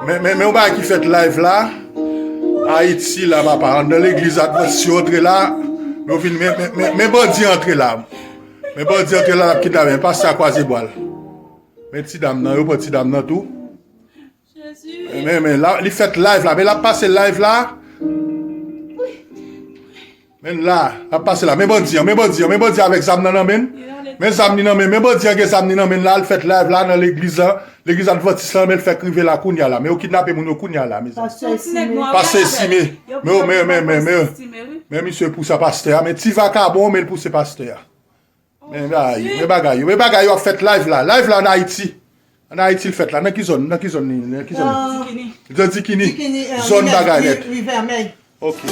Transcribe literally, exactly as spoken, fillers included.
Men, men, men yon bagay ki fèt live la. Ayiti la, papa. Anndan legliz Advantis yo antre la. Yo vin, men, men, men, men bandi antre la. Men bandi antre la, l ap kidnape. Men pastè a kwaze bwa l. Men ti dam nan, yo pran ti dam nan tou. Men, men, la, li fèt live la. Men l ap pase live la. Men la, l ap pase la. Men bandi an, men bandi an, men bandi an avèk zam nan nan men l. Men zam li nan men, men bandi an gen zam li nan men l la, l fèt live la nan legliz la, legliz Advantis la, men l fèk rive la kounya la. Men yo kidnape moun yo kounya la, mezanmi. Pastè Esime. Pastè Esime. Men, men, men, men, men, men misye pouse pastè a, men ti vakabon, men l pouse pastè a. Men bagay, men bagay yo, men bagay yo ap fèt live la, live la an Ayiti. An Ayiti l fèt la, nan ki zòn, nan ki zòn li, nan ki zòn? Nan Dikini. Zòn Dikini. Dikini, eh, zòn bagay nèt. Ri Vèmèy. Ok.